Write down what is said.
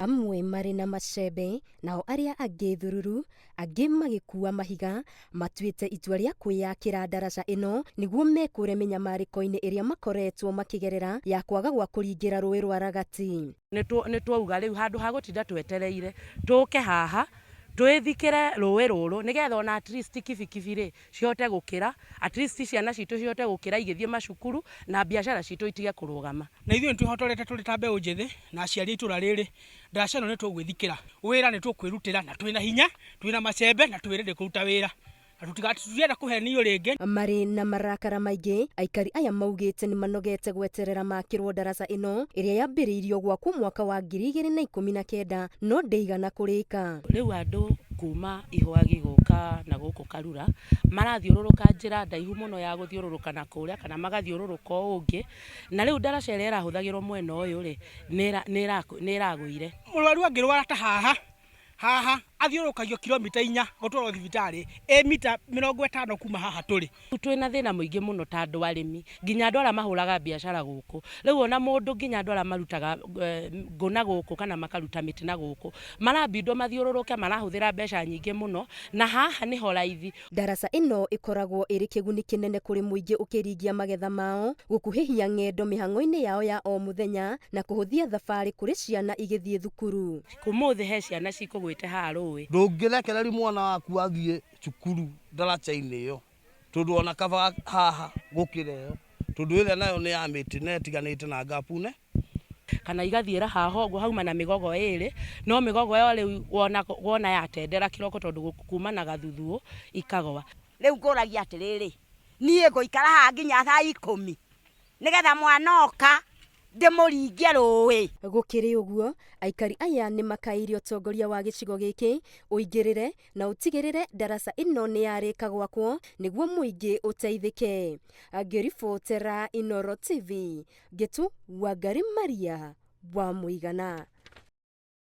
Amwe marĩ na macembe, nao arĩa angĩ thururu, angĩ magĩkuua mahiga, matuĩte itua rĩa kwĩyakĩra ndaraca ĩno nĩguo mekũre mĩnyamarĩko-inĩ ĩrĩa makoretwo makĩgerera ya kwaga gwa kũringĩra rũĩ rwa Ragati. Nĩ twauga rĩu handũ ha gũtinda twetereire tũke haha twĩthikĩre rũĩ rũrũ nĩgetha ona at least kibikibi rĩ cihote gũkĩra, at least ciana citũ cihote gũkĩra igĩthiĩ macukuru na biacara citũ itige kũrũgama. Na ithuĩ nĩ twĩhotorete tũrĩ ta mbeũ njĩthĩ na aciari a itũra rĩrĩ, ndaraca ĩno nĩ tũgwĩthikĩra, wĩra nĩ tũkwĩrutĩra na twĩna hinya, twĩna macembe na twĩ ready kũruta wĩra na tũtirenda kũhenio rĩngĩ. Marĩ na marakara maingĩ, aikari aya maugĩte nĩ manogete gweterera makĩrwo ndaraca ĩno ĩrĩa yambĩrĩirio gwakwo mwaka wa 2019 no ndĩigana kũrĩka. Rĩu andũ kuma Ihwagi gũka na gũkũ Karura marathiũrũrũka njĩra ndaihu mũno ya gũthiũrũrũka na kũrĩa kana magathiũrũrũka ũũ ũngĩ, na rĩu ndaraca ĩrĩa ĩrahũthagĩrwo mwena ũyũ rĩ, nĩ ĩragũire. Mũrwaru angĩrwara ta haha, haha athiũrũrũkagio kilomita 4 gũtwarwo thibitarĩ ĩ mita 50 kuma haha tũrĩ. Rĩu twĩna thĩna mũingĩ mũno ta andũ arĩmi, nginya andũ arĩa mahũraga biacara gũkũ. Rĩu ona mũndũ nginya andũ arĩa marutaga ngũ na gũkũ kana makaruta mĩtĩ na gũkũ, marambindwo mathiũrũrũke marahũthĩra mbeca nyingĩ mũno, na haha nĩho raithi. Ndaraca ĩno ĩkoragwo ĩrĩ kĩguni kĩnene kũrĩ mũingĩ ũkĩringia magetha mao, gũkuhĩhia ng'endo mĩhang'o-inĩ yao ya o mũthenya na kũhũthia thabarĩ kũrĩ ciana igĩthiĩ thukuru. Ũmũthĩ he ciana cikũgwĩte haha rũĩ. Ndũngĩrekereria mwana waku athiĩ cukuru ndaraca-inĩ ĩyo tondũ ona kaba haha gũkĩra ĩyo tondũ ĩrĩa nayo nĩ ya mĩtĩ na ĩtiganĩte na ngapu ne. Kana igathiĩra haha ũguo hauma na mĩgogo ĩrĩ, no mĩgogo ĩyo rĩu wona yatendera kĩroko tondũ kuma na gathuthuũ ikagwa. Rĩu ngũragia atĩrĩrĩ, niĩ ngũikara haha nginya thaa 10 nĩgetha mwana oka ndĩmũringie rũĩ? Gũkĩrĩ ũguo, aikari aya nĩ makaĩire ũtongoria wa gĩcigo gĩkĩ ũingĩrĩre na ũtigĩrĩre ndaraca ĩno nĩ yarĩka gwakwo nĩguo mũingĩ ũteithĩke. Ngĩribotera Inooro TV, Ngĩtu Wangari Maria wa Mũigana.